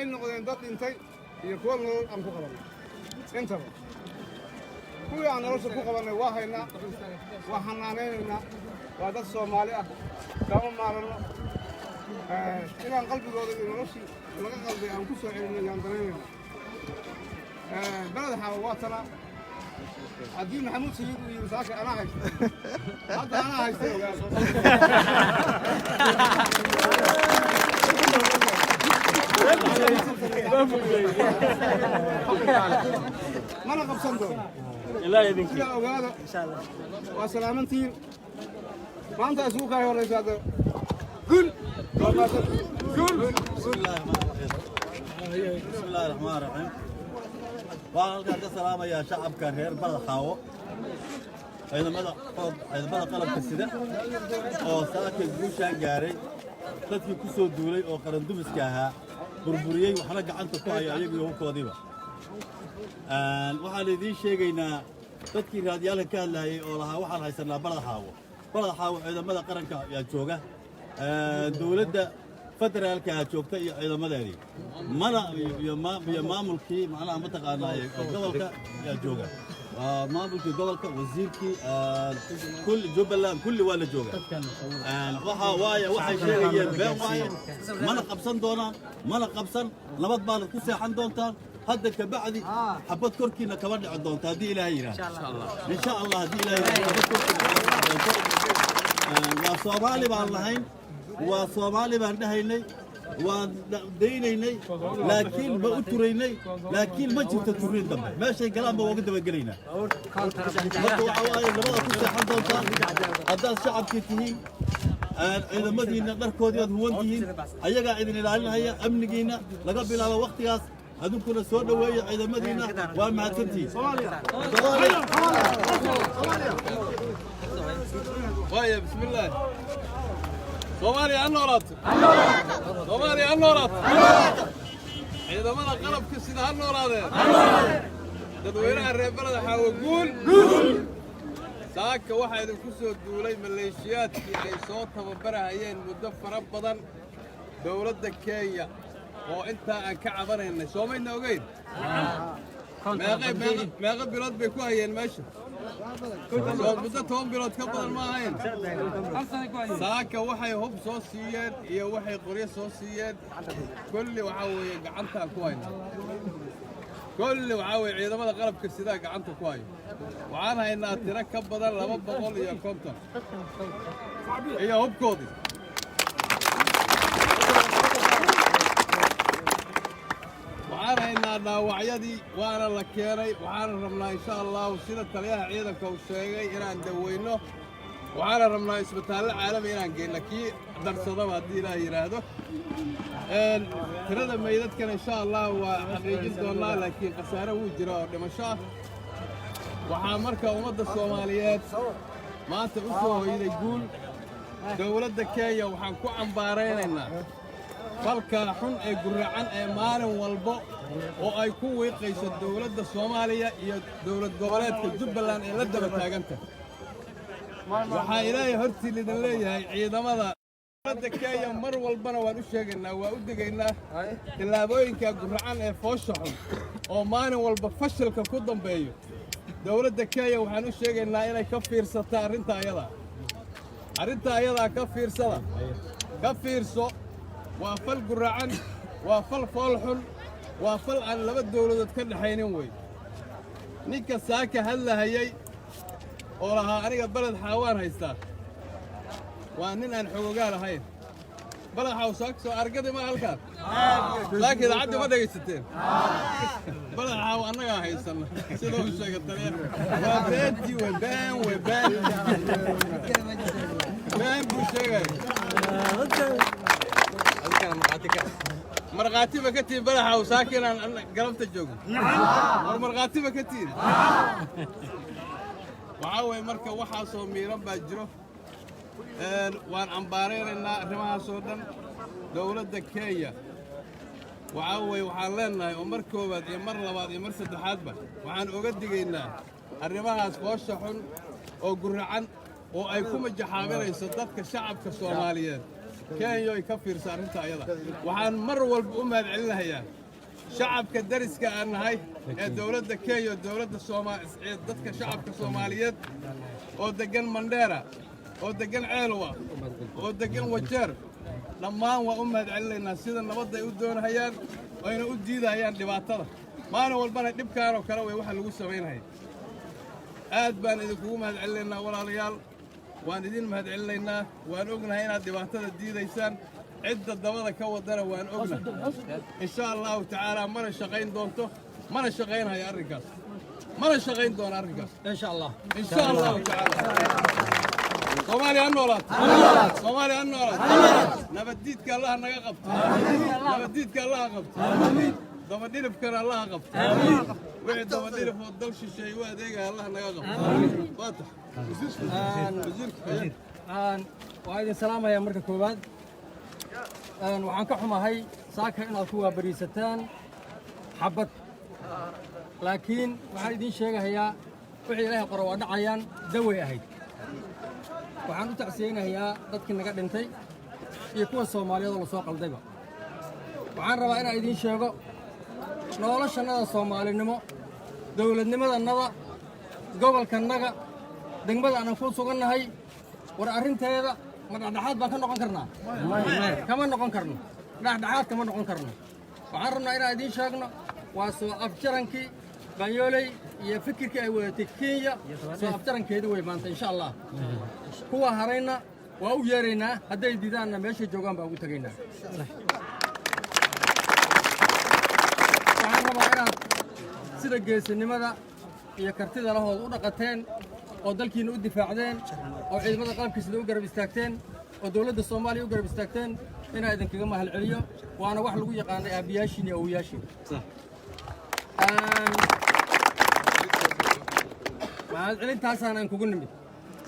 Waxay noqdeen dad dhintay iyo kuwa nolol aan ku qabannay intaba. Kuwii aan nolosha ku qabannay waa haynaa, waa xanaanaynaynaa. Waa dad Soomaali ah, kama maaranno. Inaan qalbigooda iyo noloshii laga qalday aan ku soo celinno yaan danaynayna. Beled Xaawo waa tana. Haddii Maxamuud Sayid uu yidhi saaka anaa haysta, hadda anaa haysta, ogaada. Mana qabsan doono. Sidaa ogaada, waa salaamantiin. Maanta isugu kaa horeysa hadda. Gul, waa mahadsan. Gul. بسم الله الرحمن الرحيم، بسم الله الرحمن الرحيم. Waxaan halkaan ka salaamayaa shacabka reer Balad Xaawo, ciidamada qalabka sida oo saaka guushaan gaaray, dadkii ku soo duulay oo qarandumiska ahaa burburiyey, waxna gacanta ku haya ayagu iyo hubkoodiiba. Waxaan idiin sheegaynaa dadkii raadiyaalka ka hadlayay oo lahaa waxaan haysanaa Balad Xaawo. Balad Xaawo ciidamada qaranka ayaa jooga, dowladda federaalka joogta iyo ciidamadeedii mana iyo maamulkii, macnaha mataqaanaa, oo gobolka ayaa jooga. Waa maamulkii gobolka, wasiirkii kulli Jubbaland, kulli waa la jooga. Waxa waaye waxay sheegayeen been waaye. Mana qabsan doonaan, mana qabsan. Nabad baanad ku seexan doontaan hadda ka bacdi. Xabad korkiina kama dhici doonto haddii Ilaahay yidhaahdo, insha Allah. Haddii Ilaahay yidhaahdo, xabad korkiina kama dhici doonto. Waa Soomaali baan lahayn, waa Soomaali baan dhahaynay, waan daynaynay, laakiin ma u turaynay. Laakiin ma jirto turin dambe. Meeshay galaan ba uga dabagelaynaa. Marka waxa waaye nabada ku seexan doontaan haddaad shacabkii tihiin. Ciidamadiinna dharkoodii aad huwan tihiin, ayagaa idin ilaalinaya amnigiinna laga bilaabo wakhtigaas. Adinkuna soo dhoweeya ciidamadiinna. Waa mahadsantihiin. Soomaaliya. Waaya, bismillaah. Soomaaliya ha noolaato! Soomaaliya ha noolaato! Ciidamada qalabka sida ha noolaadeen! Dadweynaha reer Beleda Xaawo, guul! Saaka waxaa idinku soo duulay maleeshiyaadkii ay soo tababarahayeen muddo fara badan dowladda Kenya oo intaa aan ka cabanaynay. Soomaydna ogeyn meeqa bilood bay ku hayeen meesha? Soo muddo 10 bilood ka badan ma ahayn. Saaka waxay hub soo siiyeen iyo waxay qoryo soo siiyeen kulli waxaa weeye gacantaan ku hayna. Kulli waxaa weeye ciidamada qalabka sidaa gacanta ku hayo. Waxaan haynaa tiro ka badan 250 iyo hubkoodii. Waxaan haynaa dhaawacyadii, waana la keenay. Waxaana rabnaa, insha Allahu, sida taliyaha ciidanka uu sheegay, inaan daweyno. Waxaana rabnaa isbitaallo caalami inaan geyno kii darsadaba, haddii Ilaah yidhaahdo. Tirada meydadkana, insha Allah, waa xaqiijin doonnaa, laakiin khasaare wuu jira oo dhimasho ah. Waxaa marka ummadda Soomaaliyeed maanta u soo hoyday guul. Dowladda Kenya waxaan ku cambaaraynaynaa falka xun ee guracan ee maalin walbo oo ay ku wiiqayso dowladda Soomaaliya iyo dowlad goboleedka Jubbaland ee la daba taaganta. Waxaa Ilaahay hortii lidin leeyahay ciidamada dowladda Kenya, mar walbana waan u sheegaynaa, waa u digaynaa tillaabooyinka guracan ee foosha xun oo maalin walba fashilka ku dambeeyo. Dowladda Kenya waxaan u sheegaynaa inay ka fiirsata arrinta ayadaa. Arrinta ayadaa ka fiirsada, ka fiirso. Waa fal guracan, waa fal fool xun, waa fal aan laba dowladood ka dhexaynin wey. Ninka saaka hadlahayey oo lahaa aniga Beled Xaawaan haystaa waa nin aan xogogaal ahayn. Beled Xaaw saaka soo argadi ma halkaan saaka idaacaddi ma dhegaysateen? Beled Xaaw annagaa haysanna sida uu sheegay taliya waa beentii wey, been wey, been, been buu sheegay. Markhaati ba ka tihin Beled Xaaw saaka inaan galabta joogno? War, markhaati ba ka tihin? Waxaa weeye marka waxaasoo miiran baa jiro. Waan cambaaraynaynaa arrimahaasoo dhan. Dowladda Kenya waxaa weeye waxaan leennahay oo mar koowaad iyo mar labaad iyo mar saddexaadba waxaan oga digaynaa arrimahaas foosha xun oo guracan oo ay ku majaxaabinayso dadka shacabka Soomaaliyeed. Kenya ay ka fiirsa arrinta ayada. Waxaan mar walba u mahad celinayaa shacabka dariska aan nahay ee dowladda Kenya, dowladda Soomaaliyeed, dadka shacabka Soomaaliyeed oo deggan Mandheera, oo deggan Ceelwa, oo deggan Wajeer. Dhammaan waa u mahad celinaynaa sida nabadda ay u doonahayaan ayna u diidahayaan dhibaatada. Maalin walbana dhibkaan oo kale way waxa lagu samaynahaya. Aad baan idinkugu mahad celinaynaa, walaalayaal. Waan idin mahad celinaynaa. Waan ognahay inaad dhibaatada diidaysaan. Cidda dabada ka wadana waan ognahay. Insha Allahu tacaala mana shaqayn doonto, mana shaqaynhayo arrinkaas, mana shaqayn doono arrinkaas. Insha Allah. Insha Allahu tacaala. Soomaaliya ha noolaato, Soomaaliya ha noolaato. Nabaddiidka Allaha naga qabto, nabaddiidka Allaha qabto, dabadhilifkana Allaha qabto. Wixii dabadhilif oo dal shisheeye u adeegaya Allaha naga qabto. Faatax wasiirka. Waa idin salaamayaa marka koowaad. Waxaan ka xumahay saaka inaad ku waabariisataan xabad, laakiin waxaan idiin sheegahayaa wixii Ilaahay qoro waa dhacayaan. Daway ahayd. Waxaan u tacsiyeynayaa dadkii naga dhintay iyo kuwa Soomaaliyeed oo lasoo qaldayba. Waxaan rabaa inaan idiin sheego noloshannada Soomaalinimo, dowladnimadannada, gobolkannaga, degmada aanan ku sugannahay. War arrinteeda ma dhexdhexaad baan ka noqon karnaa? Kama noqon karno, dhexdhexaad kama noqon karno. Waxaan rabnaa inaan idiin sheegno waa soo afjarankii Banyooley iyo fikirkii ay wadatay Kenya. Soo afjarankeedii wey maanta, insha Allah. Kuwa harayna waa u yeeraynaa, hadday diidaanna meeshay joogaan baa ugu tegaynaa. Waxaan rabaa inaad sida geesinimada iyo kartida lahood u dhaqateen oo dalkiinna u difaacdeen oo ciidamada qalabkiisida u garab istaagteen oo dowladda Soomaaliya u garab istaagteen inaa idinkaga mahal celiyo. Waana wax lagu yaqaanay aabbiyaashiin iyo awowayaashiin. Mahad celintaasaan aan kugu nimid.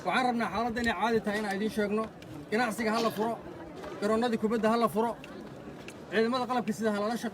Waxaan rabnaa xaaladda inay caadi tahay inaan idiin sheegno. Ganacsiga ha la furo, garoonnadii kubadda ha la furo, ciidamada qalabka sida ha lala shaqeeyo.